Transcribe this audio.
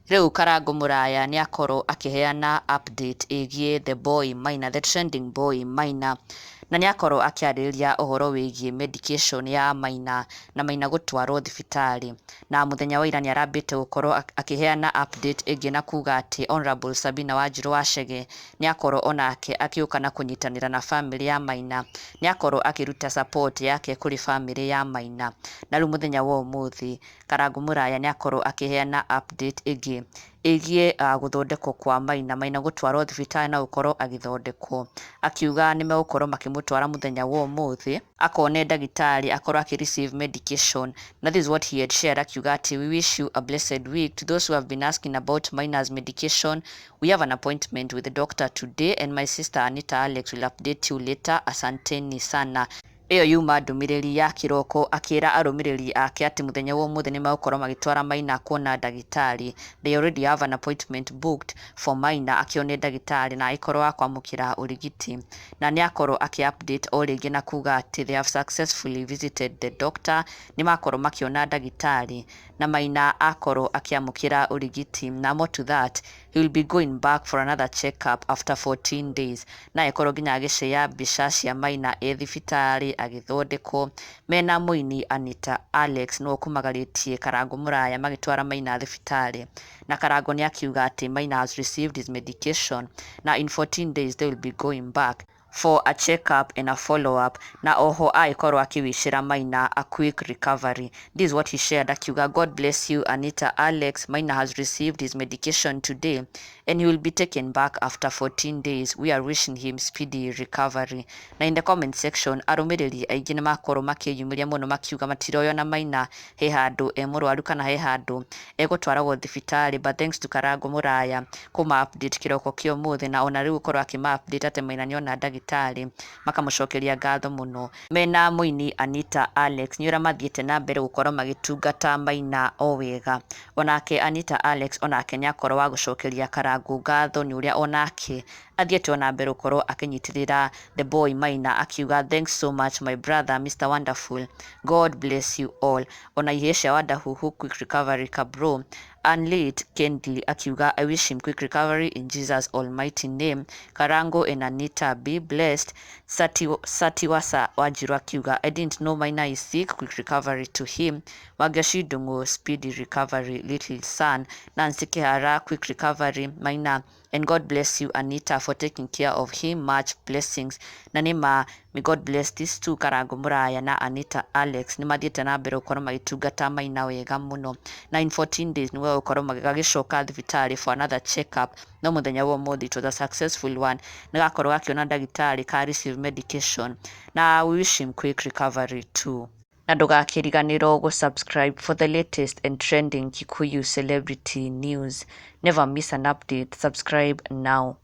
Rĩu Karangũ Mũraya nĩ akorwo akĩheana update ĩgiĩ the boy Maina, the trending boy Maina, na nĩ akorwo akĩarĩrĩria ũhoro wĩgiĩ medication ya Maina na Maina gũtwarwo thibitarĩ. Na mũthenya wa ira nĩ arambĩte gũkorwo akĩheana update ĩngĩ na kuga atĩ Honorable Sabina Wanjirũ wa Chege nĩ akorwo onake akĩũka na kũnyitanĩra na famĩlĩ ya Maina, nĩ akorwo akĩruta support yake kũrĩ famĩlĩ ya Maina. Na rĩu mũthenya wa ũmũthĩ Karangũ Mũraya nĩ akorwo akĩheana update ĩngĩ ĩgiĩ gũthondekwo kwa Maina, Maina gũtwarwo thibitarĩ na gũkorwo agĩthondekwo. Akiuga nĩ megũkorwo makĩmũtwara mũthenya wa ũmũthĩ akone ndagĩtarĩ, akorwo akĩ receive medication. Na this is what he had shared, akiuga atĩ, "We wish you a blessed week. To those who have been asking about Maina's medication, we have an appointment with the doctor today and my sister Anita Alex will update you later. Asanteni sana." Ĩyo yuma ndũmĩrĩri ya kĩroko akĩra arũmĩrĩri ake atĩ mũthenya wa ũmũthĩ nĩ megũkorwo magĩtwara Maina kuona ndagĩtarĩ. They already have an appointment booked for Maina akĩone ndagĩtarĩ na agĩkorwo wa kwamũkĩra ũrigiti. Na nĩ akorwo akĩ update o rĩngĩ na kuga atĩ they have successfully visited the doctor, nĩ makorwo makĩona ndagĩtarĩ na Maina akorwo akĩamũkĩra ũrigiti, na more to that, he will be going back for another check up after 14 days. Na agĩkorwo nginya agĩshare mbica cia Maina e thibitarĩ agĩthondekwo mena mũini Anita Alex, nĩwe ũkumagarĩtie Karangũ Mũraya magĩtwara Maina thibitarĩ. Na Karangũ nĩ akiuga atĩ Maina has received his medication na in 14 days they will be going back for a check-up and a follow-up. Na oho agĩkorwo akĩwicĩra Maina a quick recovery. This is what he shared, akiuga, "God bless you, Anita Alex. Maina has received his medication today and he will be taken back after 14 days. We are wishing him speedy recovery." Na in the comment section arũmĩrĩri aingĩ nĩ makorwo makĩyumĩria mũno makiuga matiroyona na Maina he handũ e mũrwaru kana he handũ egũtwaragwo thibitarĩ, but thanks to Karangũ Mũraya kũma update kĩroko kĩa ũmũthĩ na ona rĩu gũkorwo akĩma update atĩ Maina nĩona ndagĩtarĩ, makamũcokeria ngatho mũno mena mũini Anita Alex nĩ ũrĩa mathiĩte na mbere gũkorwo magĩtungata Maina o wega. Onake Anita Alex onake nĩ akorwo wa gũcokeria Karangũ ngatho nĩ ũrĩa onake athiĩte ona mbere gũkorwo akĩnyitĩrĩra the boy Maina, akiuga, "Thanks so much, my brother Mr Wonderful. God bless you all." Ona ihĩĩ cia Wadahuhu, "Quick recovery, kabro." Anlit Kendly akiuga, "I wish him quick recovery in Jesus almighty name. Karango and Anita, be blessed." Satiwasa Wanjiru akiuga, "I didn't know Maina is sick. Quick recovery to him." Wangeshi Ndung'u, "Speedy recovery, little son." Nancy Kihara, "Quick recovery, Maina, and God bless you, Anita, for taking care of him. Much blessings." Na nĩma may God bless these two, Karango Mũraya na Anita Alex, nĩ mathiĩte na mbere gũkorwo magĩtungata Maina wega mũno, na in 14 days nĩwe gũkorwo magĩcoka thibitarĩ for another check up. No mũthenya wa ũmũthĩ it was a successful one, nĩ gakorwo gakĩona ndagĩtarĩ ka receive medication, na we wish him quick recovery too. Na ndũgakĩriganĩrwo gũ-subscribe for the latest and trending Kikuyu celebrity news. Never miss an update. Subscribe now.